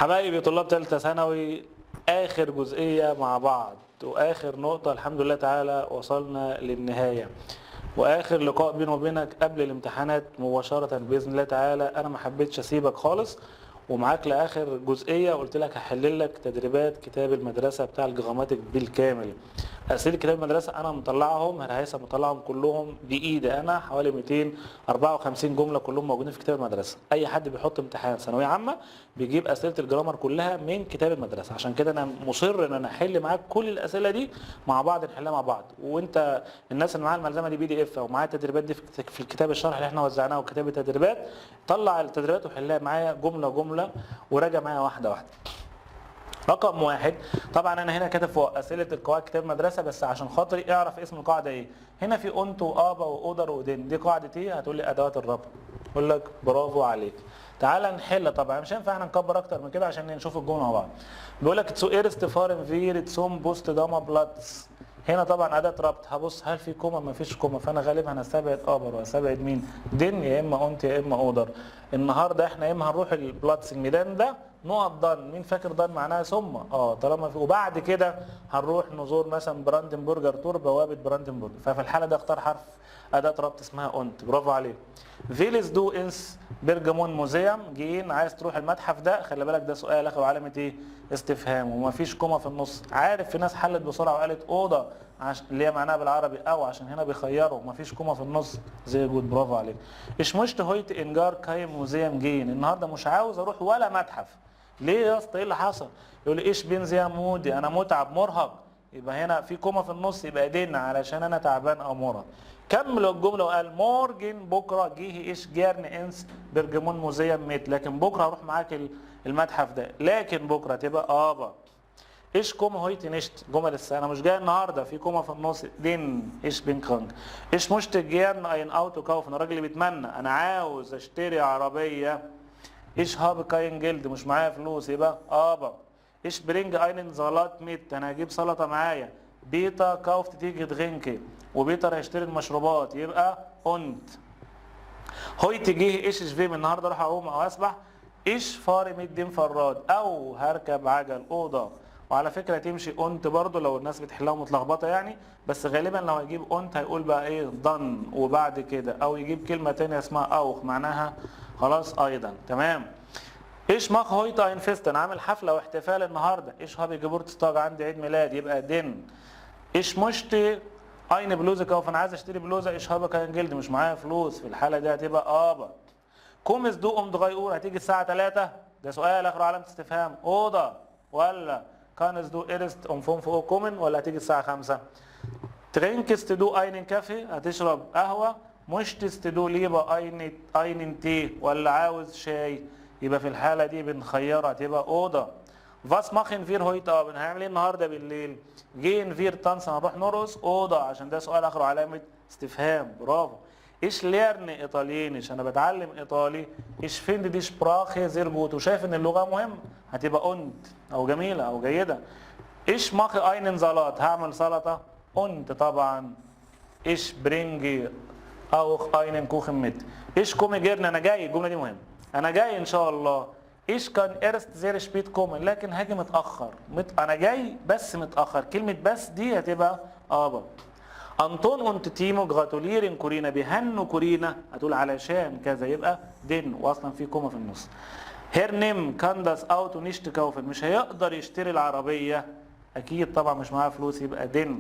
حبايبي طلاب ثالثة ثانوي، آخر جزئية مع بعض وآخر نقطة، الحمد لله تعالى وصلنا للنهاية، وآخر لقاء بيني وبينك قبل الامتحانات مباشرة بإذن الله تعالى. أنا ما حبيتش أسيبك خالص ومعاك لآخر جزئية، قلت لك هحل لك تدريبات كتاب المدرسة بتاع ال Grammatik بالكامل. أسئلة كتاب المدرسة أنا مطلعهم، هيثم مطلعهم كلهم بإيدي أنا، حوالي 254 جملة كلهم موجودين في كتاب المدرسة. أي حد بيحط امتحان ثانوية عامة بيجيب أسئلة ال grammar كلها من كتاب المدرسة، عشان كده أنا مصر إن أنا أحل معاك كل الأسئلة دي مع بعض، نحلها مع بعض. وأنت الناس اللي معاها الملزمة دي PDF أو معاها التدريبات دي في الكتاب الشرح اللي احنا وزعناه وكتاب التدريبات، طلع التدريبات وحلها معايا جملة جملة وراجع معايا واحدة واحدة. رقم واحد، طبعا انا هنا كاتب فوق اسئلة القواعد كتاب مدرسه، بس عشان خاطري اعرف اسم القاعدة ايه. هنا في und و aber و oder و denn، دي قاعدة ايه؟ هتقول لي ادوات الربط. اقول لك برافو عليك. تعال نحل. طبعا مش هينفع احنا نكبر اكتر من كده عشان نشوف الجملة مع بعض. بيقول لك zuerst fahren wir zum Potsdamer Platz. هنا طبعا اداه ربط، هبص هل في Komma؟ ما فيش Komma، فانا غالبا هستبعد aber وهستبعد مين؟ denn، يا اما und يا اما oder. النهارده احنا يا اما هنروح ال Platz الميدان ده نقط dann، مين فاكر dann معناها ثم؟ طالما في وبعد كده هنروح نزور مثلا Brandenburger Tor، بوابه براندنبورج، ففي الحالة ده اختار حرف اداه ربط اسمها und. برافو عليك. Willst du ins Pergamonmuseum gehen؟ عايز تروح المتحف ده؟ خلي بالك ده سؤال اخر علامة ايه؟ استفهام، ومفيش Komma في النص. عارف في ناس حلت بسرعة وقالت oder عشان اللي هي معناها بالعربي او، عشان هنا بيخيروا مفيش Komma في النص. Sehr gut، برافو عليك. Ich möchte heute in gar kein Museum gehen. النهارده مش عاوز اروح ولا متحف. ليه يا اسطى؟ ايه اللي حصل؟ يقول لي ich bin sehr müde، انا متعب مرهق. يبقى هنا في Komma في النص، يبقى denn علشان انا تعبان او مرهق. كمل الجملة وقال morgen بكره gehe ich gern ins Pergamonmuseum mit، لكن بكره هروح معاك المتحف ده، لكن بكره تبقى aber. Ich komme heute nicht، جمل السنة انا مش جاي النهارده، في Komma في النص، denn ich bin krank. Ich möchte gern ein Auto kaufen، الراجل اللي بيتمنى انا عاوز اشتري عربيه. Ich habe kein Geld، مش معايا فلوس، يبقى aber. Ich bringe einen Salat mit، انا هجيب سلطة معايا. Peter kauft die Getränke، وبيتر هيشتري المشروبات، يبقى und. Heute gehe ich schwimmen، النهارده اروح اعوم او اسبح. Ich fahre mit dem Fahrrad، او هركب عجل، oder. وعلى فكرة تمشي und برضو لو الناس بتحلها متلخبطه يعني، بس غالبا لو هيجيب und هيقول بقى ايه؟ dann وبعد كده، او يجيب كلمة تانية اسمها auch معناها خلاص ايضا. تمام. Ich mache heute ein Fest، انا عامل حفلة واحتفال النهارده. Ich habe Geburtstag، عندي عيد ميلاد، يبقى denn. Ich möchte eine Bluse kaufen، انا عايز اشتري بلوزه. Ich habe kein Geld، مش معايا فلوس، في الحالة دي هتبقى aber. Kommst du um 3 Uhr؟ هتيجي الساعة 3؟ ده سؤال اخره علامة استفهام. Oder ولا kannst du erst um 5 Uhr kommen، ولا هتيجي الساعة 5؟ Trinkst du einen Kaffee؟ هتشرب قهوه؟ Möchtest du lieber einen Tee، ولا عاوز شاي؟ يبقى في الحالة دي بنخيرها، تبقى oder. Was machen wir heute Abend؟ هنعمل ايه النهارده بالليل؟ Gehen wir tanzen؟ هنروح نرقص؟ Oder عشان ده سؤال اخره علامة استفهام. برافو. Ich lerne Italienisch، انا بتعلم ايطالي. Ich finde die Sprache sehr gut، وشايف ان اللغة مهمه، هتبقى und او جميلة او جيده. Ich mache einen Salat، هعمل سلطه، und طبعا. Ich bringe auch einen Kuchen mit. Ich komme gern، انا جاي، الجملة دي مهمه، انا جاي ان شاء الله. Ich kann erst sehr spät kommen، لكن هاجي متاخر. انا جاي بس متاخر، كلمة بس دي هتبقى aber. Anton und Timo gratulieren Corina، بيهنوا كورينا، هتقول علشان كذا، يبقى denn، واصلا في Komma في النص. Herr Nehm kann das Auto nicht kaufen، مش هيقدر يشتري العربيه، اكيد طبعا مش معاه فلوس، يبقى denn.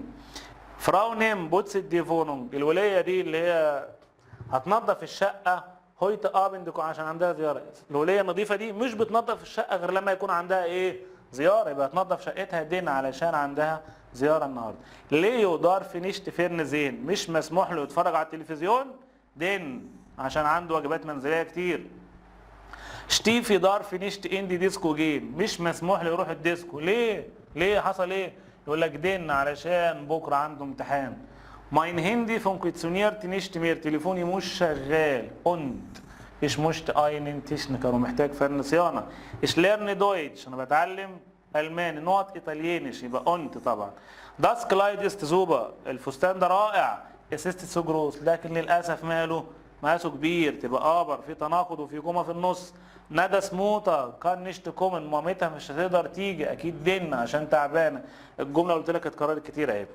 Frau Nehm putzt die Wohnung، الوليه دي اللي هي هتنظف الشقة heute Abend عشان عندها زياره. الوليه النظيفة دي مش بتنظف الشقة غير لما يكون عندها ايه؟ زياره، يبقى هتنظف شقتها denn علشان عندها زيارة النهارده. Leo darf nicht Fernsehen، مش مسموح له يتفرج على التلفزيون، denn عشان عنده واجبات منزلية كتير. Steffi darf nicht in die Disco gehen، مش مسموح له يروح الديسكو. ليه؟ ليه حصل ايه؟ يقول لك denn علشان بكره عنده امتحان. Mein Handy funktioniert nicht mehr، تليفوني مش شغال، und ich möchte einen Techniker، ومحتاج فني صيانه. Ich lerne Deutsch، انا بتعلم الماني، نقط Italienisch، يبقى und طبعا. Das Kleid ist super، الفستان ده رائع. Es ist zu groß، لكن للاسف ماله؟ مقاسه كبير، تبقى aber، في تناقض وفي Komma في النص. Nada's Mutter kann nicht kommen، مامتها مش هتقدر تيجي، اكيد denn عشان تعبانة. الجملة قلت لك اتكررت كتير اهي.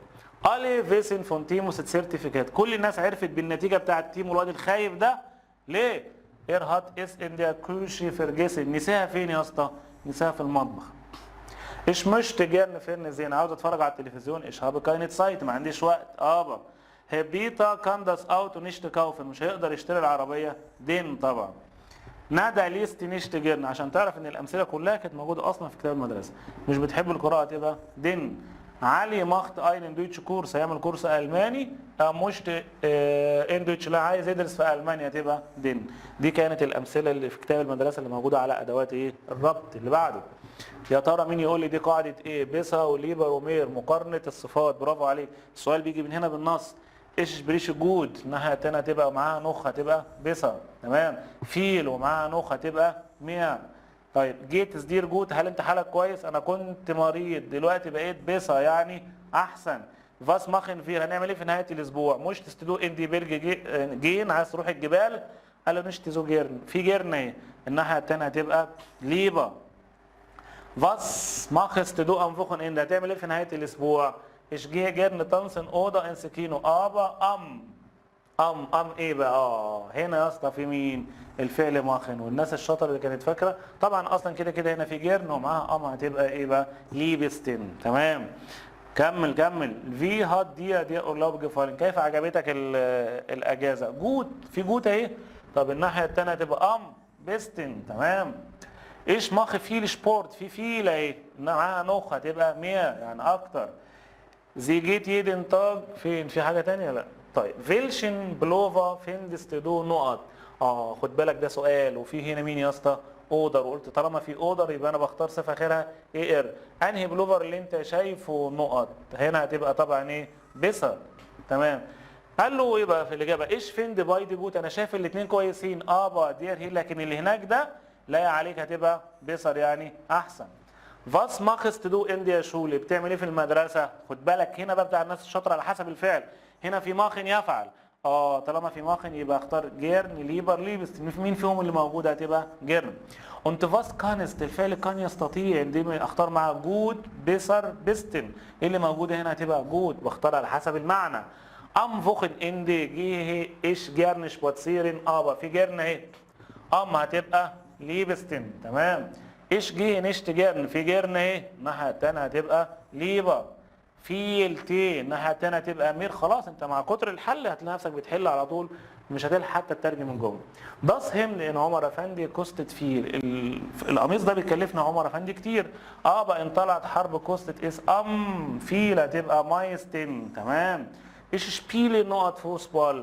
Alle wissen von Timos Zertifikat، كل الناس عرفت بالنتيجة بتاعت تيمو الواد الخايب ده. ليه؟ Er hat es in der Küche vergessen. نساها فين يا اسطى؟ نساها في المطبخ. Ich möchte gerne Fernsehen، عاوز اتفرج على التلفزيون. Ich habe keine Zeit، ما عنديش وقت. Aber Herr Peter kann das Auto nicht kaufen، مش هيقدر يشتري العربية، denn طبعا. Nada liest nicht gern، عشان تعرف ان الامثلة كلها كانت موجودة اصلا في كتاب المدرسة. مش بتحب القراءة تبقى denn. علي macht einen Deutschkurs، هيعمل كورس الماني. Möchte in Deutschland، عايز يدرس في المانيا، تبقى denn. دي كانت الامثلة اللي في كتاب المدرسة اللي موجودة على ادوات ايه؟ الربط. اللي بعده يا ترى مين يقول لي دي قاعدة ايه؟ besser و lieber و mehr، مقارنة الصفات. برافو عليك. السؤال بيجي من هنا بالنص. Ich spreche gut، الناحية الثانية هتبقى معاها noch، هتبقى besser. تمام. viel ومعاها noch هتبقى mehr. طيب geht es dir gut، هل انت حالك كويس؟ انا كنت مريض دلوقتي بقيت besser يعني احسن. Was machen wir، هنعمل ايه في نهاية الاسبوع؟ Möchtest du in die Berge gehen، عايز تروح الجبال؟ قال له nicht so gern، في gern ايه؟ الناحية الثانية هتبقى lieber. Was machst du am Wochenende، هتعمل ايه في نهاية الاسبوع؟ Ich gehe gerne tanzen oder ins Kino، aber am am ايه بقى؟ هنا يا اسطى في مين؟ الفعل machen. والناس الشاطره اللي كانت فاكره طبعا اصلا كده كده هنا في gern ومعاها am، هتبقى ايه بقى؟ liebsten. تمام. كمل كمل. Wie hat dir der Urlaub gefallen، كيف عجبتك الاجازة؟ gut، في gut اهي. طب الناحية الثانية هتبقى am besten. تمام. Ich mache viel Sport، في viel اهي معاها noch، هتبقى mehr يعني اكتر. Sie geht jeden Tag فين؟ في حاجة تانية؟ لا. طيب welchen Pullover findest du نقط. خد بالك ده سؤال وفي هنا مين يا اسطى؟ oder. وقلت طالما في oder يبقى انا بختار صفة اخرها er. انهي بلوفر اللي انت شايفه نقط؟ هنا هتبقى طبعا ايه؟ besser. تمام. قال له ايه بقى في الاجابة؟ Ich finde beide gut، انا شايف الاثنين كويسين، aber der hier، لكن اللي هناك ده لا عليك هتبقى besser يعني احسن. Was machst du in der Schule، بتعمل ايه في المدرسة؟ خد بالك هنا بقى بتاع الناس الشاطره على حسب الفعل. هنا في machen يفعل، طالما في machen يبقى اختار gern lieber liebsten. مين فيهم اللي موجود؟ هتبقى gern. Und was kannst، الفعل kann يستطيع، دي اختار مع gut besser besten. ايه اللي موجود هنا؟ هتبقى gut، واختار على حسب المعنى. Am Wochenende gehe ich gern spazieren، aber في gern اهي، am هتبقى liebsten. تمام. Ich gehe nicht gern، في gern اهي، الناحية الثانية هتبقى lieber. Viel Tee، الناحية الثانية هتبقى mehr. خلاص انت مع كتر الحل هتلاقي نفسك بتحل على طول، مش هتلحق حتى تترجم الجملة. Das Hemd in عمر افندي kostet viel، القميص ده بيكلفنا عمر افندي كتير. Aber in طلعت حرب kostet es am viel، هتبقى meisten. تمام. Ich spiele نقط Fußball،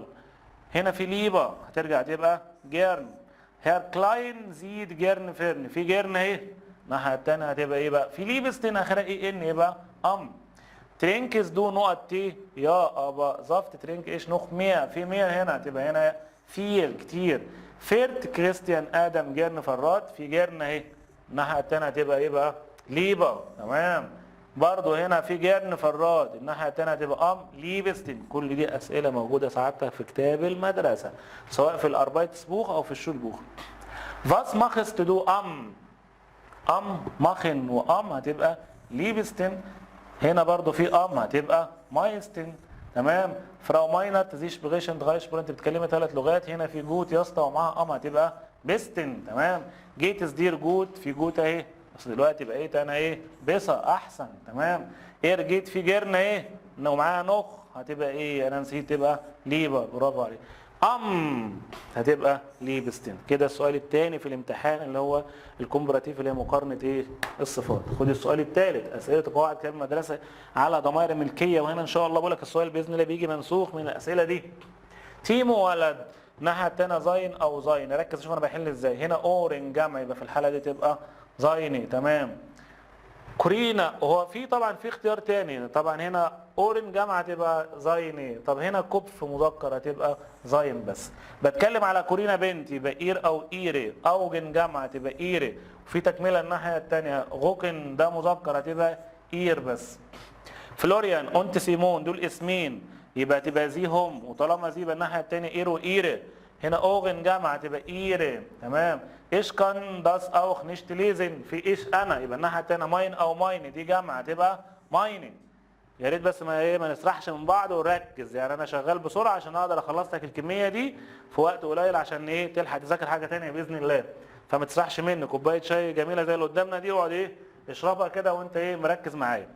هنا في lieber هترجع تبقى gern. Herr Klein sieht gern fern، في gern اهي، الناحية الثانية هتبقى ايه بقى؟ في liebsten اخرها en يبقى am. Trinkst du نقط Tee، ja aber Saft trinke ich noch mehr، في mehr هنا هتبقى هنا viel كتير. Fährt Christian Adam gern Fahrrad، في gern اهي، الناحية الثانية هتبقى ايه بقى؟ lieber. تمام. برضو هنا في gern Fahrrad، الناحية الثانية هتبقى am liebsten. كل دي اسئلة موجودة سعادتك في كتاب المدرسة سواء في ال Arbeitsbuch او في ال Schulbuch. Was machst du am، am machen و am هتبقى liebsten. هنا برضو في am هتبقى meisten. تمام. Frau Meinert Sie sprechen drei Sprachen، انت بتتكلمي ثلاث لغات، هنا في gut يا اسطى ومعاها am هتبقى besten. تمام. Geht es dir gut، في gut اهي، بس دلوقتي بقيت انا ايه؟ besser احسن. تمام. Er geht في gern ايه ومعاها noch هتبقى ايه؟ انا نسيت، تبقى lieber. برافو عليك. am هتبقى liebsten. كده السؤال الثاني في الامتحان اللي هو ال Komparativ اللي هي مقارنة ايه؟ الصفات. خد السؤال الثالث، اسئلة قواعد كتاب المدرسة على ضمائر الملكيه، وهنا ان شاء الله بقول لك السؤال باذن الله بيجي منسوخ من الاسئلة دي. تيمو ولد، الناحية الثانية sein او seine. ركز شوف انا بحل ازاي. هنا Ohren جمع، يبقى في الحالة دي تبقى seine. تمام. كورينا هو في طبعا في اختيار تاني، طبعا هنا Ohren جمع هتبقى seine، طب هنا Kopf مذكر هتبقى sein. بس بتكلم على كورينا بنت يبقى ihr او ihre، Augen جمع هتبقى ihre، وفي تكمله الناحية الثانية Rücken ده مذكر هتبقى ihr بس. Florian und Simon دول اسمين يبقى تبقى sie هم، وطالما sie يبقى الناحية الثانية ihr و ihre. هنا Augen جمع تبقى ihre. تمام. Ich kann das auch nicht lesen، في ich انا، يبقى الناحية الثانية mein او meine، دي جمع تبقى meine. يا ريت بس ما ايه ما نسرحش من بعض ونركز، يعني انا شغال بسرعة عشان اقدر اخلص لك الكمية دي في وقت قليل عشان ايه تلحق تذاكر حاجة ثانية باذن الله. فما تسرحش مني، كوباية شاي جميلة زي اللي قدامنا دي اقعد ايه اشربها كده وانت ايه مركز معايا.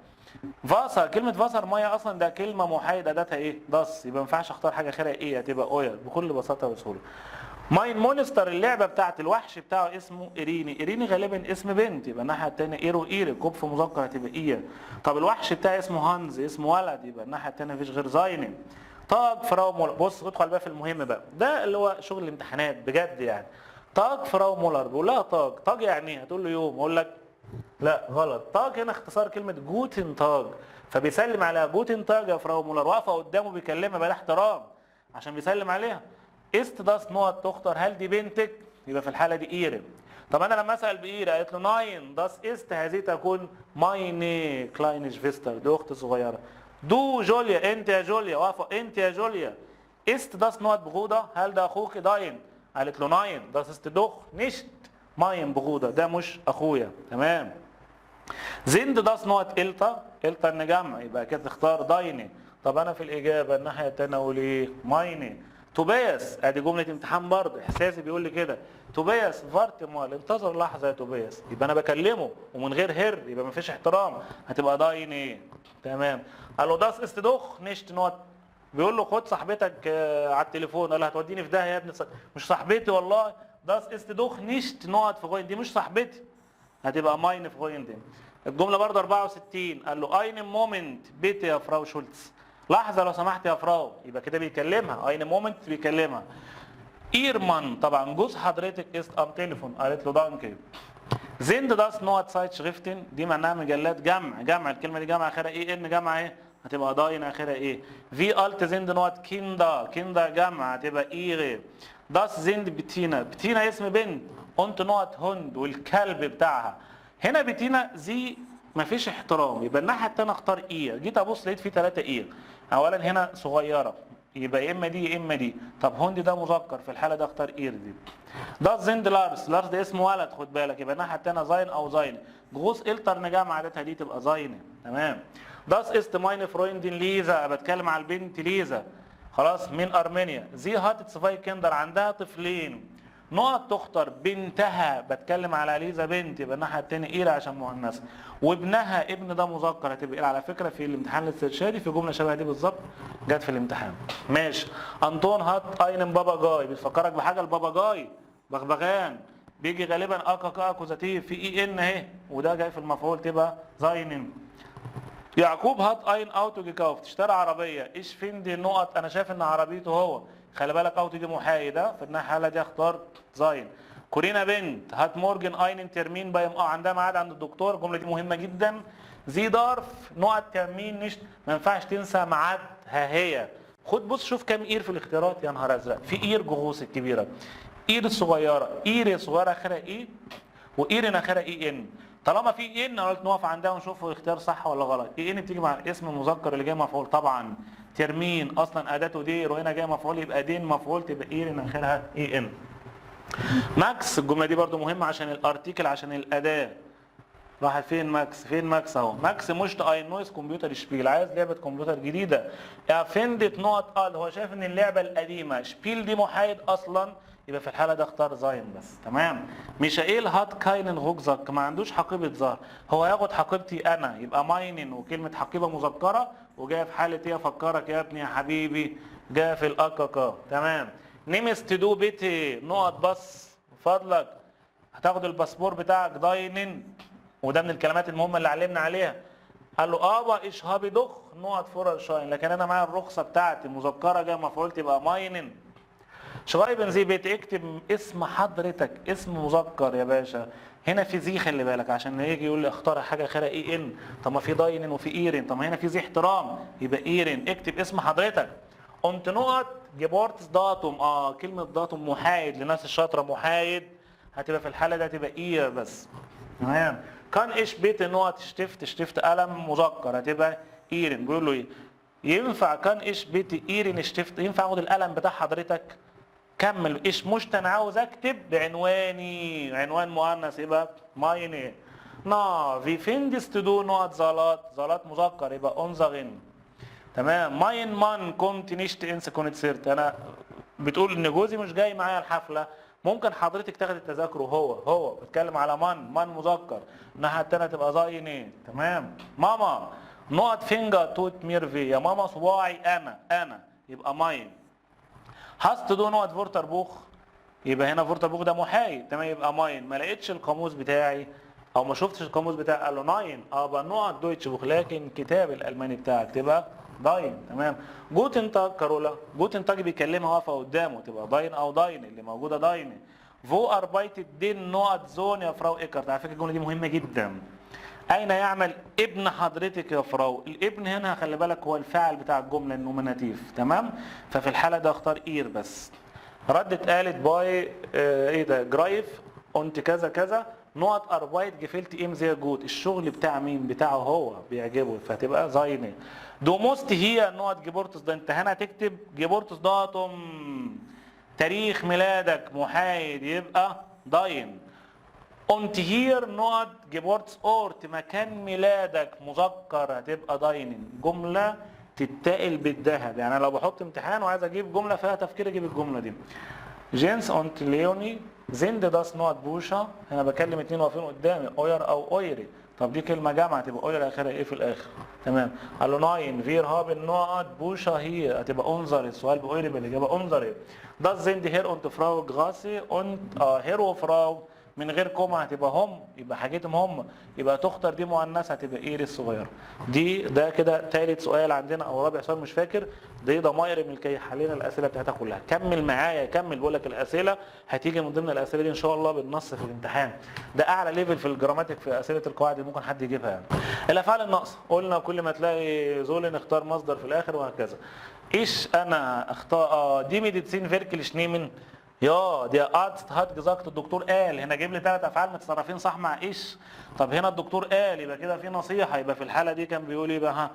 Wasser، كلمة Wasser مية اصلا ده كلمة محايدة اداتها ايه؟ das، يبقى ما ينفعش اختار حاجة اخرها e، هتبقى euer بكل بساطة وسهولة. mein Monster اللعبة بتاعت الوحش بتاعه اسمه ايريني، ايريني غالبا اسم بنت، يبقى الناحية الثانية ihr و ihre، Kopf مذكر هتبقى ihr. طب الوحش بتاعي اسمه هانز، اسم ولد، يبقى الناحية الثانية مفيش غير seinen. Tag Frau Müller، بص ادخل بقى في المهم بقى، ده اللي هو شغل الامتحانات بجد يعني. Tag Frau Müller، بيقول لها Tag، Tag يعني ايه؟ هتقول له يوم، اقول لك لا غلط، Tag هنا اختصار كلمة guten Tag، فبيسلم على guten Tag يا Frau Müller، واقفة قدامه بيكلمها بلا احترام عشان بيسلم عليها. Ist das نقط Tochter، هل دي بنتك؟ يبقى في الحالة دي ihre. طب انا لما اسال ب ihre قالت له nein das ist هذه تكون meine kleine Schwester، دي اخت صغيرة. Du Julia، انت يا جوليا، واقفة انت يا جوليا. Ist das نقط Bruder، هل ده اخوك؟ dein. قالت له nein das ist doch nicht mein Bruder، ده مش اخويا. تمام. Sind das نقط Eltern، Eltern جمع، يبقى كده تختار deine. طب انا في الاجابة الناحية الثانية اقول ايه؟ meine. توبياس، ادي جملة امتحان برضه، احساسي بيقول لي كده. توبياس warte mal، انتظر لحظة يا توبياس، يبقى انا بكلمه ومن غير Herr، يبقى مفيش احترام، هتبقى deine. تمام. قال له das ist doch nicht نقط، بيقول له خد صاحبتك على التليفون، قال له هتوديني في داهية يا ابني، مش صاحبتي والله. Das ist doch nicht نقط Freundin، دي مش صاحبتي، هتبقى meine Freundin. الجملة برضه 64، قال له einen Moment bitte يا Frau Schulz، لحظة لو سمحت يا Frau، يبقى كده بيكلمها، einen Moment بيكلمها. Ihr Mann طبعا جوز حضرتك ist am Telefon، قالت له danke. Sind das نقط Zeitschriften، دي معناها مجلات جمع، جمع الكلمة دي جمع اخرها e n، جمع ايه؟ هتبقى deine اخرها e. Wie alt sind نقط Kinder، Kinder جمع هتبقى ihre. Das sind بتينا، بتينا اسم بنت، und نقط Hund والكلب بتاعها. هنا بتينا sie مفيش احترام، يبقى الناحية الثانية اختار ihr. جيت ابص لقيت في 3 ihr، اولا هنا صغيرة يبقى يا اما دي يا اما دي. طب Hund ده مذكر، في الحالة ده اختار ihr دي. Das sind لارس، لارس ده اسم ولد خد بالك، يبقى الناحية الثانية sein او seine. Großeltern جمع عادتها دي تبقى seine. تمام. Das ist meine Freundin ليزا، بتكلم على البنت ليزا خلاص من ارمينيا. Sie hat zwei Kinder، عندها طفلين. نقط Tochter بنتها، بتكلم على ليزا بنت، يبقى الناحية الثانية ihre عشان مؤنثة. وابنها، ابن ده مذكر هتبقى ihr. على فكرة في الامتحان الاسترشادي في جملة شبه دي بالظبط جت في الامتحان. ماشي. انطون hat einen Papagei، بتفكرك بحاجة ال Papagei بغبغان، بيجي غالبا AKK Akkusativ في e n اهي، وده جاي في المفعول تبقى seinen. يعقوب hat ein Auto gekauft، اشترى عربية. Ich finde نقط، انا شايف ان عربيته هو، خلي بالك Auto دي محايدة، في الناحية دي اختار sein. كورينا بنت hat morgen einen Termin beim عندها ميعاد عند الدكتور، الجملة دي مهمة جدا. Sie darf نقط Termin nicht، ما ينفعش تنسى ميعادها هي. خد بص شوف كام ihr في الاختيارات، يا نهار ازرق، في ihr groß الكبيرة، ihr الصغيرة، ihre صغيرة اخرها e، و ihren اخرها e n. طالما في e n قلت نقف عندها ونشوف الاختيار صح ولا غلط. e n بتيجي مع الاسم المذكر اللي جاي مفعول طبعا. Termin اصلا اداته der وهنا جاي مفعول يبقى den مفعول تبقى ihren اخرها e n. ماكس الجملة دي برضو مهمة عشان ال Artikel عشان الاداة. راحت فين ماكس؟ فين ماكس اهو. ماكس möchte ein neues Computerspiel، عايز لعبه كمبيوتر جديدة. Er findet نقط alt، هو شايف ان اللعبة القديمة Spiel دي محايد اصلا، يبقى في الحالة ده اختار sein بس. تمام. ميشائيل hat keinen Rucksack، ما عندوش حقيبة ظهر، هو ياخد حقيبتي انا يبقى meinen، وكلمه حقيبة مذكره وجاية في حاله ايه افكرك يا ابني يا حبيبي، جاية في ال AKK. تمام. Nimmst du bitte نقط Pass، فضلك هتاخد الباسبور بتاعك deinen، وده من الكلمات المهمة اللي علمنا عليها. قال له aber ich habe doch نقط Führerschein، لكن انا معايا الرخصة بتاعتي مذكره جاية مفعول تبقى meinen. Schreiben Sie bitte، اكتب اسم حضرتك، اسم مذكر يا باشا. هنا في Sie خلي بالك عشان يجي يقول لي اختار حاجة اخرها e n، طب ما في deinen وفي Ihren، طب ما هنا في Sie احترام يبقى Ihren. اكتب اسم حضرتك. und نقط Geburtsdatum، كلمة Datum محايد للناس الشاطره، محايد هتبقى في الحالة ده هتبقى Ihr بس. تمام. Kann ich bitte نقط Stift، Stift قلم مذكر هتبقى Ihren. بيقول له ايه؟ ينفع kann ich bitte Ihren Stift، ينفع اخد القلم بتاع حضرتك؟ كمل. ich möchte، انا عاوز اكتب بعنواني، عنوان مؤنث يبقى meine. Na، wie findest du نقط Salat؟ Salat مذكر يبقى unseren. تمام. mein Mann kommt nicht ins Konzert. انا بتقول ان جوزي مش جاي معايا الحفله، ممكن حضرتك تاخد التذاكر؟ وهو هو بيتكلم على Mann، Mann مذكر، الناحية الثانية تبقى seine. تمام. ماما نقط Finger tut mir weh. يا ماما صباعي انا، انا يبقى mein. hast du نقط Wörterbuch؟ يبقى هنا Wörterbuch ده محايد، تمام، يبقى mein. ما لقيتش القاموس بتاعي او ما شفتش القاموس بتاعي، قال له nein aber نقط Deutschbuch، لكن كتاب الالماني بتاعك تبقى dein. تمام. Guten Tag كارولا. Guten Tag بيكلمها واقفة قدامه، تبقى dein او deine، اللي موجودة deine. wo arbeitet denn نقط Sohn يا Frau ايكارت؟ على فكرة الجملة دي مهمة جدا. اين يعمل ابن حضرتك يا Frau؟ الابن هنا خلي بالك هو الفاعل بتاع الجمله، ال Nominativ. تمام. ففي الحالة ده اختار ihr بس. ردت قالت bei ايه ده Greif und كذا كذا نقط Arbeit gefällt ihm sehr gut. الشغل بتاع مين؟ بتاعه هو بيعجبه، فهتبقى seine. du musst hier نقط Geburts، ده انت هنا تكتب Geburtsdatum تاريخ ميلادك محايد يبقى dein. und hier نقط Geburtsort مكان ميلادك مذكر هتبقى deinen. جملة تتقل بالذهب، يعني أنا لو بحط امتحان وعايز اجيب جملة فيها تفكير اجيب الجملة دي. Jens und Leonie sind das نقط Bücher. هنا بكلم اتنين واقفين قدامي، euer او eure. طب دي كلمة جمع تبقى eure اخرها ايه في الاخر. تمام. قال له nein، wir haben نقط Bücher hier، هتبقى unsere. السؤال ب eure يبقى الاجابة unsere. das sind Herr und Frau Grasse und Herr و Frau من غير Komma هتبقى هم، يبقى حاجتهم هم، يبقى Tochter دي مؤنثة هتبقى ihre الصغيرة دي. ده كده ثالث سؤال عندنا او رابع سؤال مش فاكر. دي ضمائر الملكيه، حلينا الاسئلة بتاعتها كلها. كمل معايا، كمل، بقول لك الاسئلة هتيجي من ضمن الاسئلة دي ان شاء الله بالنص في الامتحان. ده اعلى level في ال Grammatik في اسئلة القواعد اللي ممكن حد يجيبها يعني. الافعال الناقصة قلنا كل ما تلاقي sollen نختار مصدر في الاخر وهكذا. ich انا اختار die Medizin wirklich nehmen. ja، der Arzt hat gesagt، الدكتور قال. هنا جايب لي ثلاث افعال متصرفين صح مع ich. طب هنا الدكتور قال يبقى كده في نصيحه، يبقى في الحالة دي كان بيقول ايه بقى؟ ها؟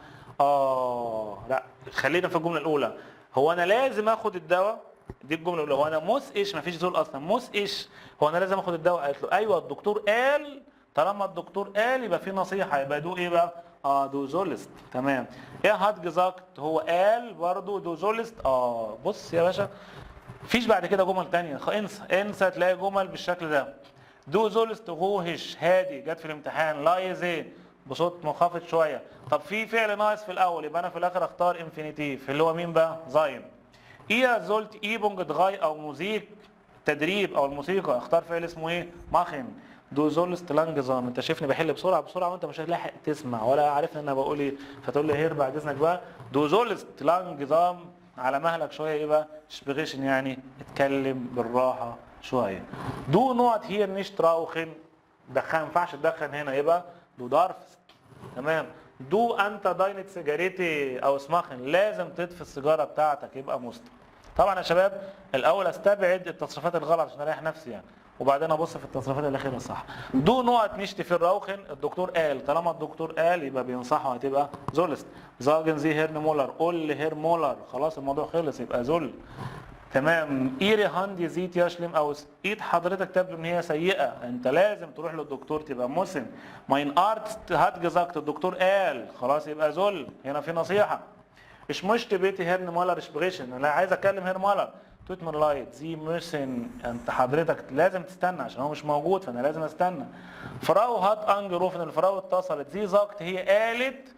لا خلينا في الجملة الاولى. هو انا لازم اخد الدواء؟ دي الجملة الاولى. هو انا muss ich، مفيش soll اصلا، muss ich، هو انا لازم اخد الدواء؟ قالت له ايوه الدكتور قال. طالما الدكتور قال يبقى في نصيحه، يبقى du ايه بقى؟ Du sollst. تمام. er hat gesagt، هو قال برضو du sollst. بص يا باشا، مفيش بعد كده جمل تانية، انسى انسى تلاقي جمل بالشكل ده. du sollst ruhig هادي، جت في الامتحان. leise بصوت منخفض شويه. طب في فعل ناقص في الاول، يبقى انا في الاخر اختار Infinitiv اللي هو مين بقى؟ sein. ihr sollt Übung drei او Musik تدريب او الموسيقى، اختار فعل اسمه ايه؟ machen. du sollst langsam. انت شايفني بحل بسرعة بسرعة وانت مش هتلاحق تسمع ولا عارف ان انا بقول ايه، فتقول لي Herr بعد اذنك بقى du sollst langsam على مهلك شويه. ايه بقى؟ sprechen يعني اتكلم بالراحة شويه. du نقط hier nicht rauchen، دخان ما ينفعش تدخن هنا، يبقى du darfst. تمام. du انت deine Zigarette ausmachen، لازم تطفي السيجارة بتاعتك، يبقى musst. طبعا يا شباب الاول استبعد التصريفات الغلط عشان اريح نفسي يعني، وبعدين ابص في التصريفات الاخيرة الصح. du نقط nicht viel rauchen، الدكتور قال، طالما الدكتور قال يبقى بينصحه، هتبقى sollst. sagen Sie Herrn Müller، قول ل Herr مولر، خلاص الموضوع خلص يبقى soll. تمام. Ihre Hand sieht ja schlimm aus، ايد حضرتك تبدو ان هي سيئه، انت لازم تروح للدكتور، تبقى müssen. mein Arzt hat gesagt، الدكتور قال، خلاص يبقى soll، هنا في نصيحه. ich möchte bitte Herrn Müller sprechen، انا عايز اكلم Herr مولر. tut mir leid، Sie müssen، انت حضرتك لازم تستنى عشان هو مش موجود، فانا لازم استنى. Frau hat angerufen، ال Frau اتصلت. sie sagt، هي قالت.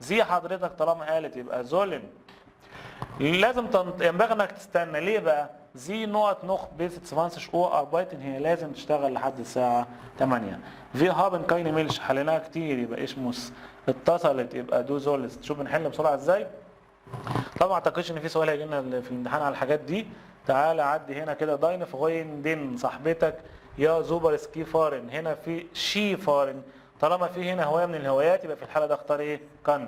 sie حضرتك طالما قالت يبقى sollen. لازم ينبغي انك تستنى. ليه بقى؟ sie نقط noch bis 20 Uhr arbeiten، هي لازم تشتغل لحد الساعة 8. wir haben keine Milch، حليناها كتير، يبقى ich muss. اتصلت يبقى du sollst. شوف بنحل بسرعة ازاي. طبعا ما اعتقدش ان في سؤال هيجي لنا في الامتحان على الحاجات دي. تعالى عدي هنا كده. deine Freundin صاحبتك ja super Ski fahren، هنا في Skifahren، طالما في هنا هواية من الهوايات يبقى في الحالة ده اختار ايه؟ kann.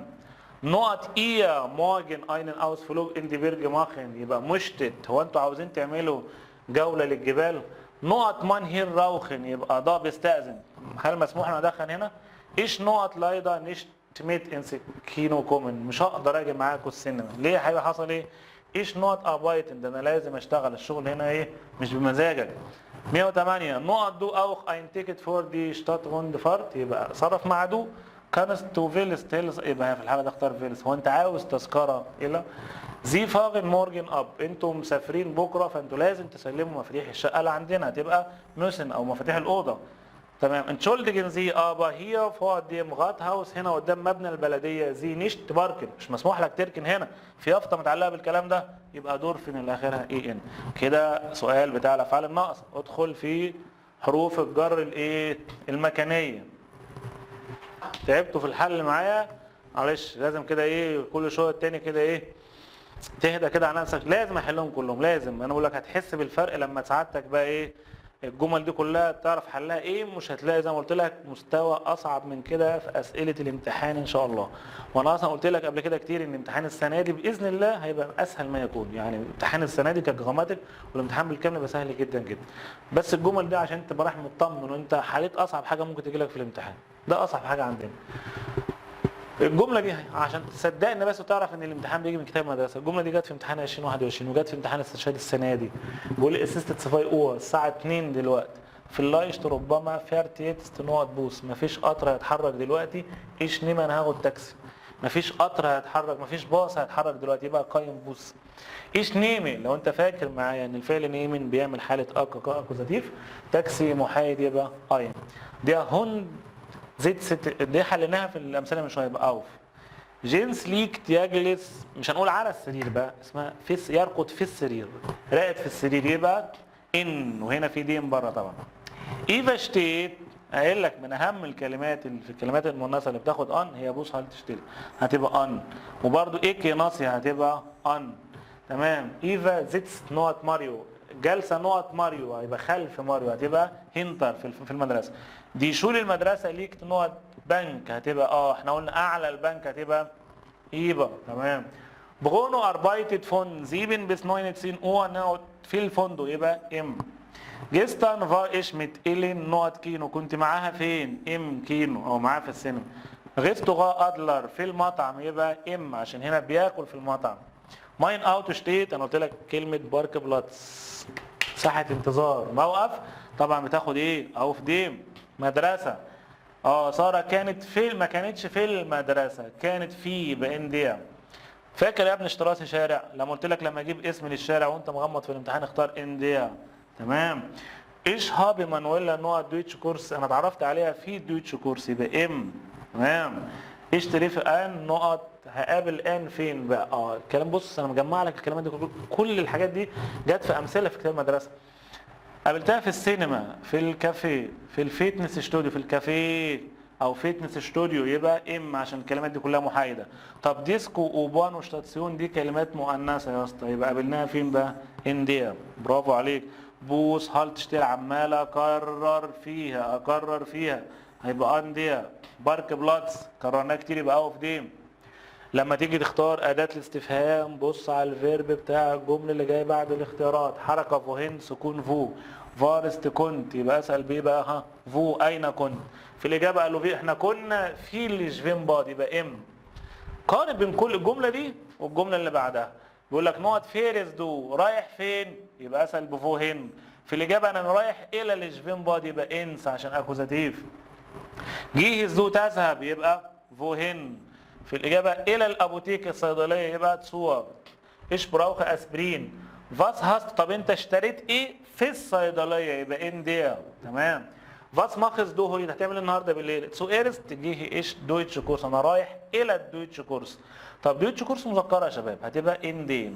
نقط ihr morgen einen Ausflug in die Berge machen، يبقى möchtet. هو انتوا عاوزين تعملوا جولة للجبال؟ نقط man hier rauchen، يبقى ده بيستأذن، هل مسموح لنا ادخن هنا؟ ich نقط leider nicht mit ins Kino kommen، مش هقدر اجي معاكم السينما. ليه يا حبيبي؟ حصل ايه؟ Ich نقط arbeiten، ده انا لازم اشتغل، الشغل هنا ايه؟ مش بمزاجك. 108 نقط du auch ein Ticket für die Stadtrundfahrt، يبقى صرف مع du. kannst du willst، يبقى في الحالة ده اختار willst. هو انت عاوز تذكره الى. Sie fahren morgen ab، انتوا مسافرين بكره فانتوا لازم تسلموا مفاتيح الشقة اللي عندنا، هتبقى müssen او مفاتيح الاوضة. تمام. entschuldigen Sie aber hier vor dem Rathaus، هنا قدام مبنى البلدية Sie nicht parken، مش مسموح لك تركن هنا، في يافطة متعلقه بالكلام ده، يبقى dürfen اللي اخرها e n. كده سؤال بتاع الافعال الناقصة. ادخل في حروف الجر الايه؟ المكانيه. تعبتوا في الحل معايا؟ معلش، لازم كده ايه كل شوية التاني كده ايه تهدى كده على نفسك، لازم احلهم كلهم لازم. انا بقول لك هتحس بالفرق لما سعادتك بقى ايه الجمل دي كلها تعرف حلها ايه، مش هتلاقي زي ما قلت لك مستوى اصعب من كده في اسئلة الامتحان ان شاء الله. وانا اصلا قلت لك قبل كده كتير ان امتحان السنة دي باذن الله هيبقى اسهل ما يكون، يعني امتحان السنة دي ك Grammatik والامتحان بالكامل يبقى سهل جدا جدا. بس الجمل دي عشان تبقى رايح مطمن وانت حليت اصعب حاجة ممكن تجي لك في الامتحان، ده اصعب حاجة عندنا الجملة دي، عشان تصدقني بس وتعرف ان الامتحان بيجي من كتاب مدرسه. الجملة دي جت في امتحان 2021 وجت في امتحان استرشاد السنة دي. بيقول لي es ist zwei Uhr، الساعة 2 دلوقتي، vielleicht ربما fährt jetzt نقط Bus، مفيش قطر هيتحرك دلوقتي. Ich nehme، انا هاخد تاكسي. مفيش قطر هيتحرك، مفيش باص هيتحرك دلوقتي، يبقى kein Bus. Ich nehme، لو انت فاكر معايا ان الفعل nehmen بيعمل حاله اك Akkusativ، تاكسي محايد يبقى ein. Der Hund sitzt، دي حليناها في الامثلة من شويه، يبقى auf. جينس liegt يجلس، مش هنقول على السرير بقى، اسمها في يرقد في السرير، راقد في السرير يبقى in، وهنا في dem بره طبعا. ايفا steht، قايل لك من اهم الكلمات اللي في الكلمات المؤنثة اللي بتاخد an هي Bushaltestelle، هتبقى an. وبرده ايكي ناصية هتبقى an. تمام. ايفا sitzt نقط ماريو، جالسة نقط ماريو، هيبقى خلف ماريو، هتبقى hinter في المدرسه. Die Schule المدرسة liegt نقط بنك، هتبقى احنا قلنا اعلى البنك، هتبقى über. تمام. برونو arbeitet von 7 bis 19 Uhr نقط في الفندق، يبقى im. Gestern war ich mit Ellen نقط Kino، كنت معاها فين؟ im Kino او معاها في السينما. Restaurant ادلر في المطعم، يبقى im عشان هنا بياكل في المطعم. Mein Auto steht، انا قلت لك كلمة Parkplatz ساحة انتظار موقف، طبعا بتاخد ايه؟ auf dem. مدرسه، ساره كانت في، ما كانتش في المدرسه، كانت في، يبقى in der. فاكر يا ابني Straße شارع؟ لما قلت لك لما اجيب اسم للشارع وانت مغمض في الامتحان اختار in der. تمام. Ich habe مانويلا نقط Deutschkurs، انا اتعرفت عليها في Deutschkurs، يبقى im. تمام. Ich treffe ان نقط، هقابل ان فين بقى؟ الكلام، بص انا مجمع لك الكلمات دي، كل الحاجات دي جت في امثلة في كتاب المدرسه. قابلتها في السينما، في الكافيه، في ال Fitnessstudio، في الكافيه او Fitnessstudio، يبقى im عشان الكلمات دي كلها محايده. طب ديسكو U-Bahn و Station دي كلمات مؤنثة يا اسطى، يبقى قابلناها فين بقى؟ in der. برافو عليك. Bushaltestelle عمال اكرر فيها اكرر فيها، هيبقى an der. Parkplatz كررناها كتير، يبقى auf dem. لما تيجي تختار أداة الاستفهام بص على ال Verb بتاع الجملة اللي جاي بعد الاختيارات. حركة wohin، سكون wo، warst كنت، يبقى أسأل بيه بقى ها wo أين كنت. في الإجابة قالوا في احنا كنا في ال Schwimmbad، يبقى im. قارن بين كل الجملة دي والجملة اللي بعدها. بيقول لك نقط fährst du، رايح فين؟ يبقى أسأل ب wohin. في الإجابة أنا رايح إلى ال Schwimmbad، يبقى ins عشان Akkusativ. gehst du تذهب، يبقى wohin. في الإجابة إلى ال Apotheke الصيدلية، يبقى zur. Ich brauche Aspirin. Was hast، طب أنت اشتريت إيه في الصيدلية؟ يبقى in der. تمام. Was machst du heute، هتعمل إيه النهارده بالليل؟ Zuerst gehe ich Deutschkurs، أنا رايح إلى ال Deutschkurs. طب Deutschkurs مذكرة يا شباب، هتبقى in den.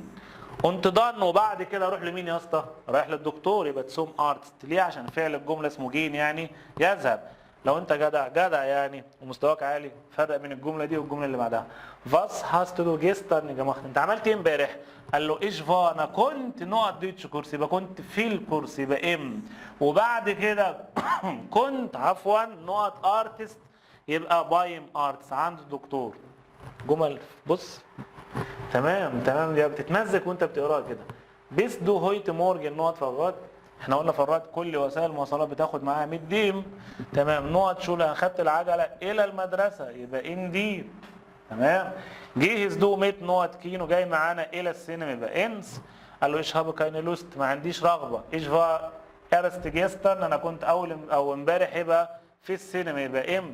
Und dann، وبعد كده اروح لمين يا اسطى؟ رايح للدكتور، يبقى zum Arzt. ليه؟ عشان فعل الجملة اسمه gehen يعني يذهب. لو انت جدع جدع يعني ومستواك عالي فرق بين الجملة دي والجملة اللي بعدها. Was hast du gestern gemacht، انت عملت ايه امبارح؟ قال له ich war، انا كنت نقط Deutschkurs، يبقى كنت في الكورس، يبقى im. وبعد كده كنت عفوا نقط Arzt، يبقى beim Arzt عند الدكتور. جمل بص تمام تمام، دي بتتمزج وانت بتقراها كده. Bist du heute Morgen نقط Fahrrad، احنا قلنا Fahrrad كل وسائل المواصلات بتاخد معاها mit dem. تمام. نقط Schule، اخدت العجلة الى المدرسه، يبقى in die. تمام. Gehst du mit نقط Kino، جاي معانا الى السينما يبقى ins. قال له ich habe keine Lust، ما عنديش رغبة. Ich war erst gestern، انا كنت اول او امبارح يبقى في السينما يبقى im.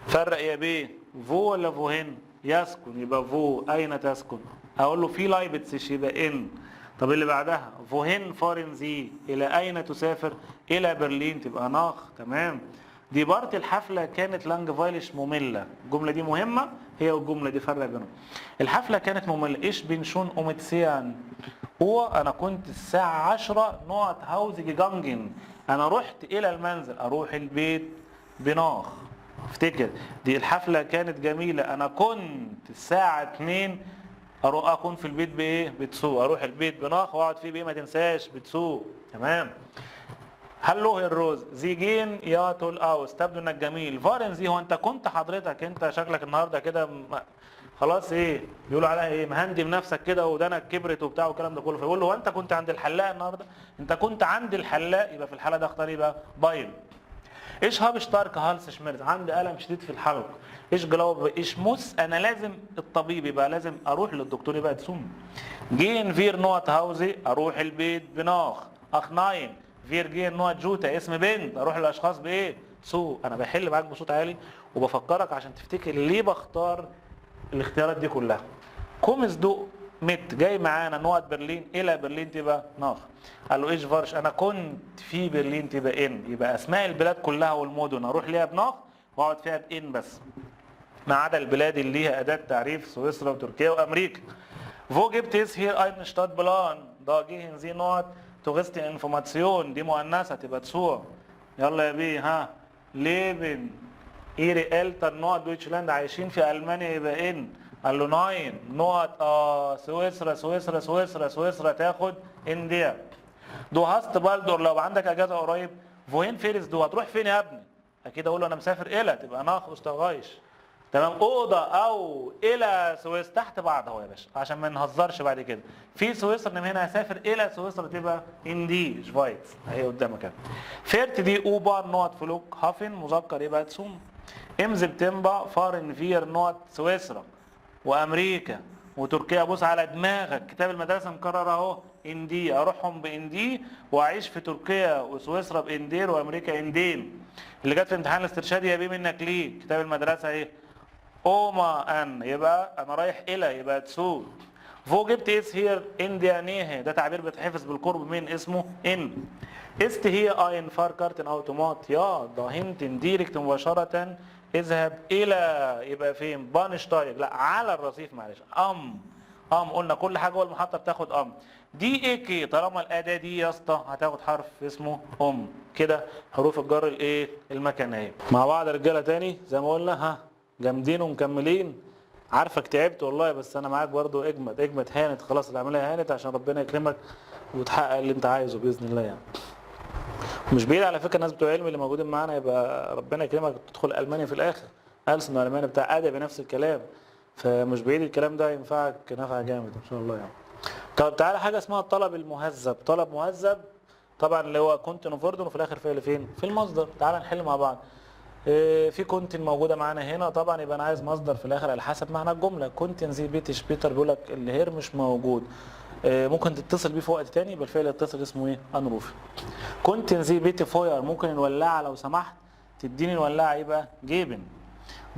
فرق يا بيه، wo ولا wohin؟ يسكن يبقى wo، اين تسكن؟ اقول له في لايبتسش يبقى in. طب اللي بعدها wohin fahren Sie، الى اين تسافر؟ الى برلين تبقى nach. تمام. Die Party الحفلة كانت langweilig مملة، الجملة دي مهمة هي والجملة دي، فرق بينهم. الحفلة كانت مملة. Ich bin schon um 10 Uhr، انا كنت الساعة 10 nach Hause gegangen، انا رحت الى المنزل، اروح البيت ب nach. افتكر دي الحفلة كانت جميلة، انا كنت الساعة 2 اروح اكون في البيت بايه؟ ب zu. اروح البيت ب nach واقعد فيه بايه؟ ما تنساش ب zu. تمام. Hallo Herr Rose، Sie sehen ja toll aus، تبدو انك جميل. Waren Sie، هو انت كنت حضرتك، انت شكلك النهارده كده خلاص ايه بيقولوا عليها ايه، مهندم نفسك كده ودانك كبرت وبتاع والكلام ده كله. فيقول له هو انت كنت عند الحلاق النهارده؟ انت كنت عند الحلاق، يبقى في الحالة ده اختار ايه بقى؟ beim. Ich habe starke Halsschmerzen، عندي الم شديد في الحلق. Ich glaube ich muss، انا لازم الطبيب، يبقى لازم اروح للدكتور يبقى zum. Gehen wir نقط Hause، اروح البيت ب nach. Ach nein، wir gehen نقط Jutta، اسم بنت، اروح للاشخاص بايه؟ zu. انا بحل معاك بصوت عالي وبفكرك عشان تفتكر ليه بختار الاختيارات دي كلها. Kommst du mit، جاي معانا نقط برلين، الى برلين تبقى nach. قال له ich war، انا كنت في برلين تبقى in. يبقى اسماء البلاد كلها والمدن اروح ليها ب nach واقعد فيها ب in بس، ما عدا البلاد اللي ليها اداه تعريف، سويسرا وتركيا وامريكا. Wo gibt es hier einen Stadtplan؟ Da gehen Sie نقط Touristeninformation، دي مؤنثة تبقى zur. يلا يا بيه ها. Leben Ihre Eltern نقط Deutschland، عايشين في المانيا يبقى in. قال له nein نقط سويسرا سويسرا سويسرا سويسرا تاخد in der. Du hast bald Urlaub، لو عندك اجازه قريب. Wohin fährst du، هتروح فين يا ابني؟ اكيد اقول له انا مسافر الى، تبقى nach Österreich. تمام. oder او الى سويسرا، تحت بعض اهو يا باشا عشان ما نهزرش بعد كده. في سويسرا، انما هنا هسافر الى سويسرا تبقى in die Schweiz، اهي قدامك اهي. Fährt die U-Bahn نقط Flughafen، مذكر يبقى zum. Im September fahren wir نقط سويسرا وامريكا وتركيا. بص على دماغك، كتاب المدرسة مكرر اهو، in die، اروحهم ب in die واعيش في تركيا وسويسرا ب in der وامريكا in den. اللي جت في امتحان الاسترشادي يا بيه منك ليه، كتاب المدرسة ايه؟ Oma an، يبقى انا رايح الى، يبقى zu. Wo gibt es hier in der Nähe، ده تعبير بيتحفظ بالقرب من اسمه in. Ist hier ein Fahrkartenautomat؟ Ja، da hinten direkt مباشرة. اذهب الى، يبقى فين؟ Bahnsteig، لا على الرصيف معلش. am، am قلنا كل حاجة جوه المحطة بتاخد am. Die Ecke، طالما الاداة die يا اسطى هتاخد حرف اسمه um. كده حروف الجر الايه؟ المكانية. مع بعض يا رجاله تاني زي ما قلنا، ها جامدين ومكملين. عارفك تعبت والله، بس انا معاك برضو. اجمد اجمد، هانت خلاص، العملية هانت عشان ربنا يكرمك وتحقق اللي انت عايزه باذن الله. يعني مش بعيد على فكرة الناس بتوع علم اللي موجودين معانا يبقى ربنا يكرمك تدخل المانيا في الاخر، ألسن المانيا بتاع ادبي نفس الكلام، فمش بعيد الكلام ده ينفعك نفع جامد ان شاء الله يعني. طب تعالى حاجة اسمها الطلب المهذب. طلب مهذب طبعا اللي هو könnten و würden، وفي الاخر فعل فين؟ في المصدر. تعالى نحل مع بعض. في könnten موجودة معانا هنا طبعا، يبقى انا عايز مصدر في الاخر على حسب معنى الجملة. Könnten Sie bitte später، بيقول لك ال Herr مش موجود، ممكن تتصل بيه في وقت تاني، يبقى الفعل يتصل اسمه ايه؟ anrufen. Könnten Sie bitte Feuer، ممكن الولاعه لو سمحت تديني الولاعه، يبقى geben.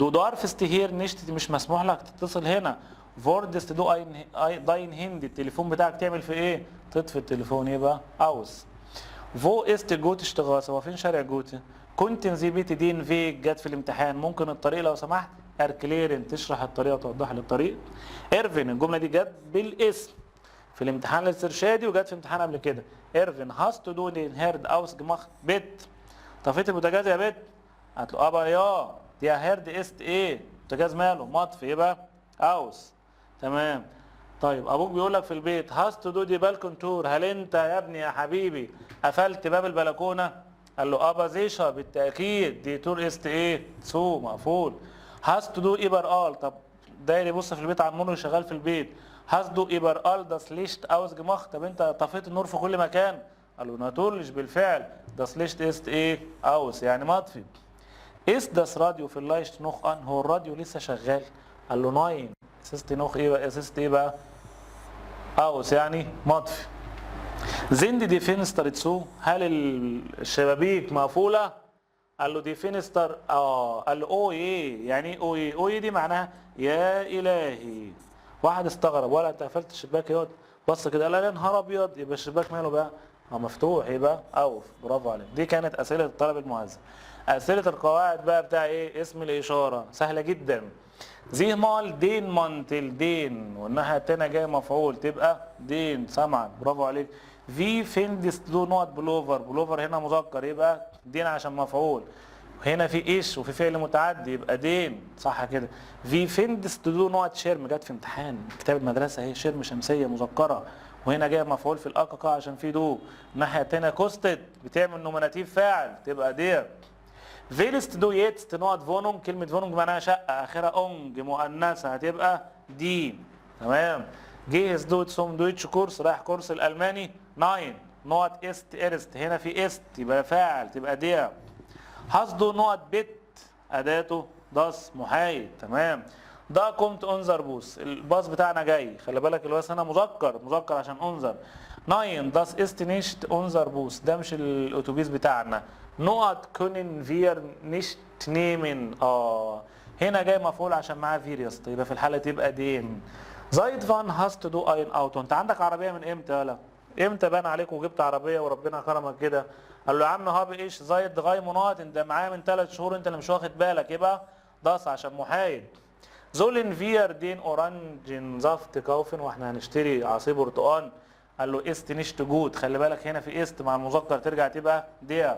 Du darfst hier nicht، مش مسموح لك تتصل هنا. Würdest du dein Handy، التليفون بتاعك تعمل في ايه؟ تطفي التليفون يبقى aus. Wo ist Goethestraße، هو فين شارع جوته؟ Könnten Sie bitte den Weg، جت في الامتحان، ممكن الطريق لو سمحت؟ Erklären، تشرح الطريقة وتوضح لي الطريق. Erwin، الجملة دي جت بالاسم في الامتحان الاسترشادي وجت في امتحان قبل كده. Erwin، hast du den Herd ausgemacht bitte؟ طفيت البوتاجاز يا بت؟ قالت له aber ja، der Herd ist ايه؟ البوتاجاز ماله؟ مطفي يبقى aus. تمام. طيب ابوك بيقول لك في البيت hast du die Balkontür، هل انت يا ابني يا حبيبي قفلت باب البلكونه؟ قال له aber sicher، بالتاكيد، die Tür ist ايه؟ zu، مقفول. Hast du überall، طب داير يبص في البيت على النور اللي شغال في البيت. Hast du überall das Licht ausgemacht، طب انت طفيت النور في كل مكان؟ قال له natürlich، بالفعل، das Licht ist ايه؟ aus، يعني مطفي. Ist das Radio vielleicht noch an؟ هو الراديو لسه شغال؟ قال له nein، es ist noch ايه بقى؟ es ist ايه بقى؟ aus، يعني مطفي. Sind die Fenster zu؟ هل الشبابيك مقفولة؟ قال له die Fenster قال له oh je. يعني ايه oh je؟ oh je دي معناها يا الهي. واحد استغرب، ولا انت قفلت الشباك يقعد بص كده، قال لا يا نهار ابيض، يبقى الشباك ماله بقى؟ مفتوح، يبقى auf. برافو عليك. دي كانت اسئلة الطالب المهذب. اسئلة القواعد بقى بتاع ايه؟ اسم الاشارة سهلة جدا. Zieh mal den Mantel، den، والناحية الثانية جاي مفعول تبقى den. سامعك، برافو عليك. Wie findest du نقط Pullover؟ Pullover هنا مذكر يبقى den عشان مفعول. هنا في ich وفي فعل متعدي يبقى den، صح كده. Wie findest du نقط Schirm؟ جت في امتحان كتاب المدرسة اهي، Schirm شمسية مذكره، وهنا جاي مفعول في الاكاكا عشان في du. الناحية الثانية kostet بتعمل Nominativ فاعل تبقى der. Willst du jetzt نقط Wohnung؟ كلمة Wohnung معناها شقة، آخرها ung مؤنثة هتبقى die. تمام. Gehst du zum Deutschkurs؟ رايح كورس الألماني؟ Nein، نقط ist erst. هنا في ist يبقى فاعل تبقى der. Hast du نقط Bett؟ أداته das محايد. تمام. Da kommt unser Bus، الباص بتاعنا جاي. خلي بالك الباص هنا مذكر، مذكر عشان unser. Nein، das ist nicht unser Bus، ده مش الاتوبيس بتاعنا. نقط können wir nicht nehmen. هنا جاي مفعول عشان معاه wir يا اسطى، يبقى في الحالة تبقى den. Seit wann hast du ein Auto؟ انت عندك عربية من امتى؟ يالا امتى بان عليك وجبت عربية وربنا كرمك كده؟ قال له يا عم habe ich seit drei Monaten، انت معايا من 3 شهور، انت اللي مش واخد بالك، يبقى das عشان محايد. Sollen wir den Orangensaft kaufen؟ واحنا هنشتري عصير برتقال؟ قال له ist nicht gut. خلي بالك هنا في ist مع المذكر ترجع تبقى der.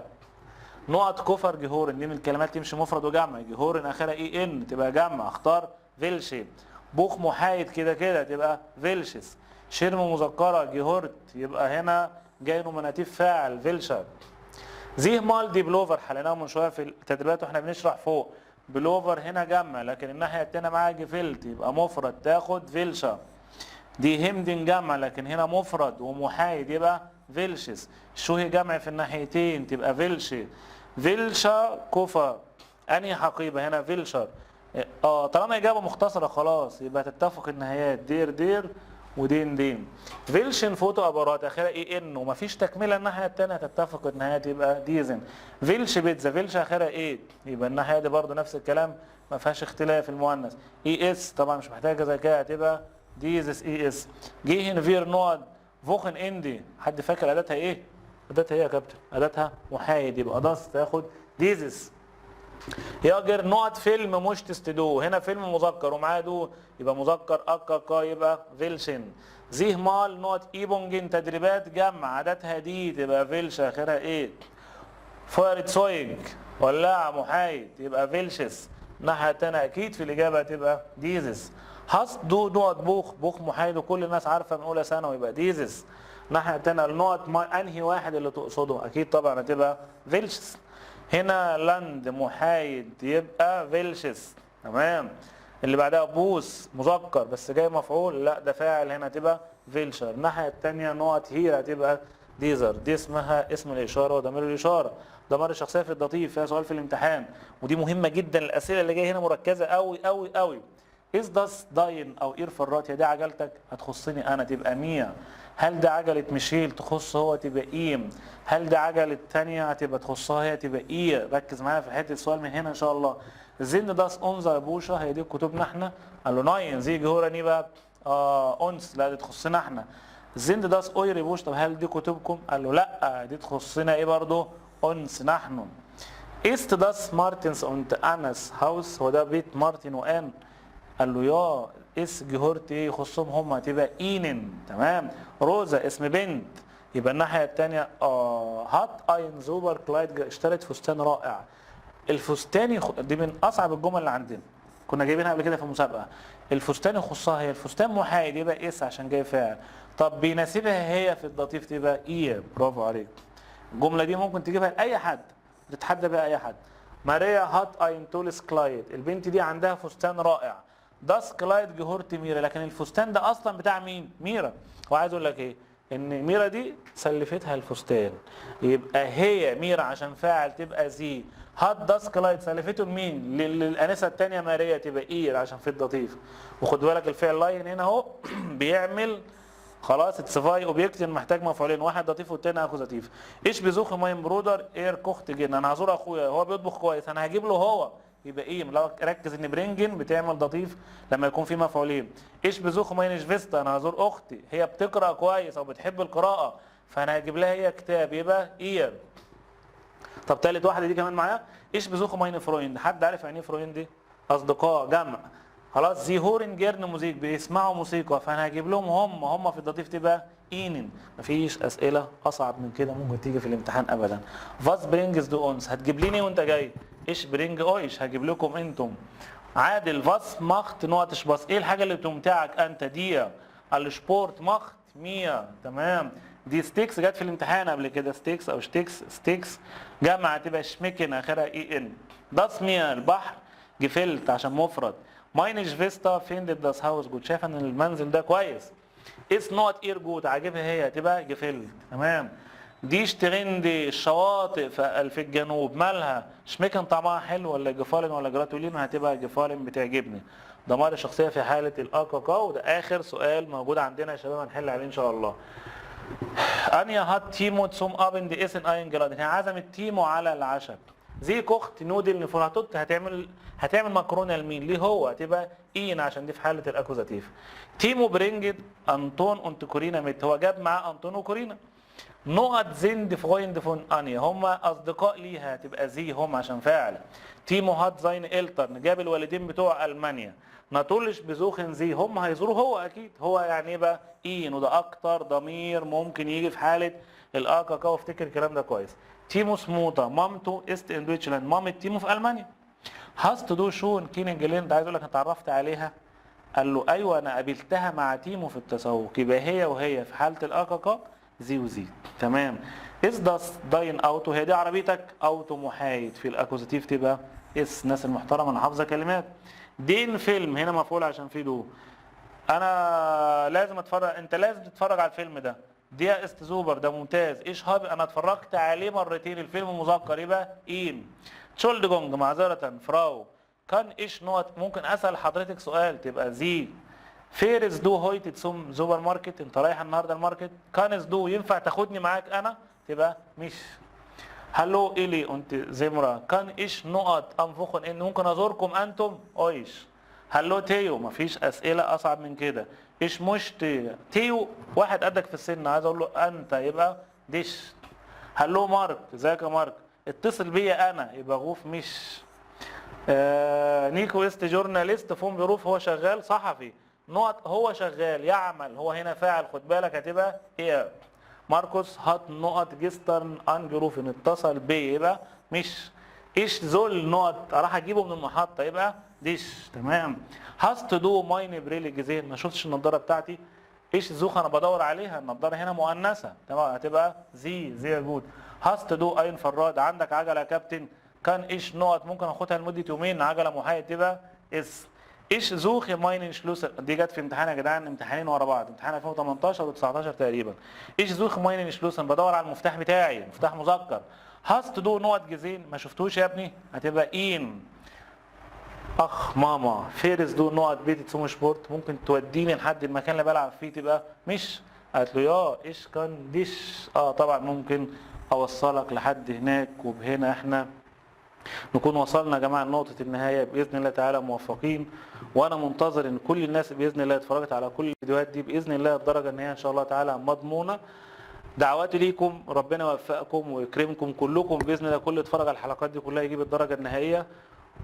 نقط Koffer gehören، دي من الكلمات تمشي مفرد وجمع، gehören اخرها en تبقى جمع، اختار welche. Buch محايد كده كده تبقى welches. Schirm مذكره gehört، يبقى هنا جاي Nominativ فاعل welcher. Zieh mal die Pullover، حليناها من شوية في التدريبات واحنا بنشرح فوق. بلوفر هنا جمع، لكن الناحية الثانية معاها gefällt يبقى مفرد تاخد welche. Die Hemden جمع، لكن هنا مفرد ومحايد يبقى welches. Schuhe جمع في الناحيتين تبقى welche. Welcher Koffer، انهي حقيبة؟ هنا welcher. طالما اجابه مختصره خلاص يبقى تتفق النهايات der der و den den. Welchen Fotoapparat؟ اخرها en ومفيش تكمله الناحية الثانية، تتفق النهايات يبقى diesen. Welche Pizza؟ Welche اخرها e، يبقى الناحية دي برضو نفس الكلام ما فيهاش اختلاف المؤنث. es طبعا مش محتاجه ذكاء تبقى dieses es. Gehen wir نقط Wochenende؟ حد فاكر اداتها ايه؟ اداتها ايه يا كابتن؟ اداتها محايد يبقى das تاخد dieses. Jäger نقط Film möchtest du؟ هنا فيلم مذكر ومعاه du يبقى مذكر اكا كا يبقى welchen. Zieh mal نقط Übungen، تدريبات جمع عاداتها die تبقى welche اخرها e. Feuerzeug ولاعة محايد يبقى welches. الناحية التانية اكيد في الاجابة هتبقى dieses. Hast du نقط Buch؟ Buch محايد وكل الناس عارفة من اولى ثانوي يبقى dieses. الناحية التانية النقط ما انهي واحد اللي تقصده؟ اكيد طبعا هتبقى welches. هنا Land محايد يبقى welches. تمام. اللي بعدها Bus مذكر بس جاي مفعول، لا ده فاعل، هنا تبقى welcher. الناحية التانية نقط hier هتبقى dieser. دي اسمها اسم الإشارة وضمير الإشارة. ضمائر الشخصية في ال Dativ فيها سؤال في الامتحان، ودي مهمة جدا. الأسئلة اللي جاية هنا مركزة قوي قوي قوي. Ist das dein او Ihr Fahrrad؟ يا دي عجلتك؟ هتخصني انا تبقى mir. هل ده عجلة ميشيل؟ تخص هو تبقى ihm. هل ده عجلة تانية؟ هتبقى تخصها هي تبقى ihr. ركز معايا في حتة السؤال من هنا ان شاء الله. Sind das unsere Bücher؟ هي دي كتبنا احنا؟ قال له nein، sie gehören ايه بقى؟ Uns، لا دي تخصنا احنا. Sind das eure Bücher؟ طب هل دي كتبكم؟ قال له لا دي تخصنا ايه برضو؟ Uns، نحن. Ist das Martins und Annas Haus؟ هو ده بيت مارتن وان؟ قال له ja، es gehört ايه؟ يخصهم هم تبقى ihnen. تمام. روزا اسم بنت، يبقى الناحية الثانية hat ein super Kleid، اشترت فستان رائع. الفستان دي من اصعب الجمل اللي عندنا، كنا جايبينها قبل كده في مسابقة. الفستان يخصها هي، الفستان محايد يبقى es عشان جاي فاعل. طب بيناسبها هي في ال Dativ تبقى ihr. برافو عليك. الجملة دي ممكن تجيبها لاي حد، تتحدى بيها اي حد. ماريا hat ein tolles Kleid، البنت دي عندها فستان رائع. Das Kleid gehört ميرا، لكن الفستان ده اصلا بتاع مين؟ ميرا. وعايز اقول لك ايه؟ ان ميرا دي سلفتها الفستان، يبقى هي ميرا عشان فاعل تبقى sie. hat das Kleid سلفته لمين؟ للانسه الثانية ماريا، تبقى ihr عشان في ال Dativ. وخد بالك الفعل leihen هنا اهو بيعمل خلاص zwei Objekte محتاج مفعولين، واحد Dativ والتاني Akkusativ. Ich besuche meinen Bruder er kocht gern، انا هزور اخويا هو بيطبخ كويس، انا هجيب له هو، يبقى ihm. لو ركز ان bringen بتعمل Dativ لما يكون في مفعولين. Ich besuche meine Schwester، انا هزور اختي هي بتقرا كويس او بتحب القراءة، فانا هجيب لها هي كتاب، يبقى ihr. طب تالت واحدة دي كمان معايا، Ich besuche meine Freunde. حد عارف يعني ايه Freunde دي؟ اصدقاء جمع. خلاص sie hören gern Musik، بيسمعوا موسيقى، فانا هجيب لهم هم في ال Dativ تبقى ihnen. مفيش اسئلة اصعب من كده ممكن تيجي في الامتحان ابدا. Was bringst du uns، هتجيب لي ايه وانت جاي؟ Ich bringe euch، هجيب لكم انتم. عادل was macht نقط Spaß، ايه الحاجة اللي بتمتعك انت؟ dir ال Sport macht mir. تمام. دي Steaks جت في الامتحان قبل كده، Steaks او Sticks، Steaks جمع تبقى schmecken اخرها e n. Das Meer البحر gefällt عشان مفرد. Meine Schwester findet das Haus gut، شايفه ان المنزل ده كويس. Es نقط ihr gut، عاجبها هي تبقى gefällt. تمام. Die Strände الشواطئ في الجنوب مالها؟ schmecken طعمها حلو ولا gefallen ولا gratulieren؟ هتبقى gefallen بتعجبني. ضمائر الشخصية في حاله ال AKK، وده اخر سؤال موجود عندنا يا شباب هنحل عليه ان شاء الله. Anja hat Timo zum Abendessen eingeladen، هي عزمت تيمو على العشاء. Sie kocht Nudeln für، هتعمل مكرونه لمين؟ ليه هو؟ هتبقى ihn عشان دي في حاله ال Akkusativ. Timo bringt Anton und Corina mit، هو جاب معاه انطون وكورينا. نقط sind Freunde von Anja، هم اصدقاء ليها، تبقى sie هم عشان فاعل. Timo hat seine Eltern، جاب الوالدين بتوع المانيا. Natürlich besuchen sie، هم هيزوروه هو اكيد، هو يعني ايه بقى؟ ihn، وده اكتر ضمير ممكن يجي في حاله ال AKK، وافتكر الكلام ده كويس. Timos Mutter، مامته ist in Deutschland، مامة تيمو في المانيا. Hast du schon kennengelernt، عايز اقول لك انت اتعرفت عليها؟ قال له ايوه انا قابلتها مع تيمو في التسوق، يبقى هي وهي في حاله ال AKK sie و sie. تمام. Ist das dein Auto، هي دي عربيتك؟ Auto محايد في ال Akkusativ تبقى es. الناس المحترمة انا حافظه كلمات. Den Film هنا مفعول عشان في du. انا لازم اتفرج، انت لازم تتفرج على الفيلم ده. Der ist super، ده ممتاز. Ich habe، انا اتفرجت عليه مرتين، الفيلم مذكر يبقى ihn. Entschuldigung معذرة، Frau kann ich نقط، ممكن اسال حضرتك سؤال؟ تبقى Sie. Fährst du heute zum Supermarkt، انت رايح النهارده ال Markt؟ Kannst du، ينفع تاخدني معاك انا؟ تبقى mich. Hallo Eli und Semra، kann ich نقط am Wochenende، ممكن ازوركم انتم؟ Euch. Hallo Theo، مفيش اسئلة اصعب من كده. Ich möchte، تيو واحد قدك في السن عايز اقول له انت، يبقى dich. Hallo Mark، ازيك يا مارك؟ اتصل بيا انا، يبقى ruf mich. Nico ist Journalist von Beruf، هو شغال صحفي. نقط هو شغال يعمل، هو هنا فاعل خد بالك هتبقى er. Markus hat نقط gestern angerufen، اتصل بي يبقى mich. Ich soll نقط، راح اجيبه من المحطة يبقى dich. تمام. Hast du meine Brille gesehen، ما شفتش النضارة بتاعتي؟ Ich suche، انا بدور عليها، النضارة هنا مؤنثة تمام هتبقى sie. Sehr gut. Hast du ein Fahrrad، عندك عجله يا كابتن؟ Kann ich نقط، ممكن اخدها لمدة يومين، عجله محايد تبقى es. Ich suche meinen Schlüssel، دي جت في امتحان يا جدعان، امتحانين ورا بعض، امتحان 2018 و19 تقريبا. Ich suche meinen Schlüssel، بدور على المفتاح بتاعي، مفتاح مذكر. Hast du نقط gesehen، ما شفتوش يا ابني؟ هتبقى ihn. Ach Mama، fährst du نقط bitte zum Sport، ممكن توديني لحد المكان اللي بلعب فيه؟ تبقى mich. قالت له ja ich kann dich، اه طبعا ممكن اوصلك لحد هناك. وبهنا احنا نكون وصلنا يا جماعة لنقطة النهاية باذن الله تعالى موفقين، وانا منتظر ان كل الناس باذن الله اتفرجت على كل الفيديوهات دي باذن الله الدرجة النهائية ان شاء الله تعالى مضمونه. دعواتي ليكم ربنا يوفقكم ويكرمكم كلكم باذن الله، كل اتفرج على الحلقات دي كلها يجيب الدرجة النهائية،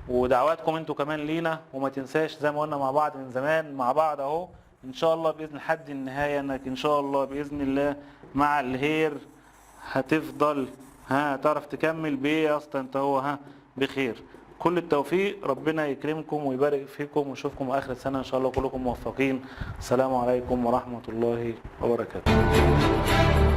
ودعواتكم انتوا كمان لينا. وما تنساش زي ما قلنا مع بعض من زمان مع بعض اهو ان شاء الله باذن لحد النهاية، انك ان شاء الله باذن الله مع الهير هتفضل ها تعرف تكمل بايه يا اسطى انت هو ها بخير. كل التوفيق، ربنا يكرمكم ويبارك فيكم، واشوفكم اخر السنة ان شاء الله كلكم موفقين. السلام عليكم ورحمة الله وبركاته.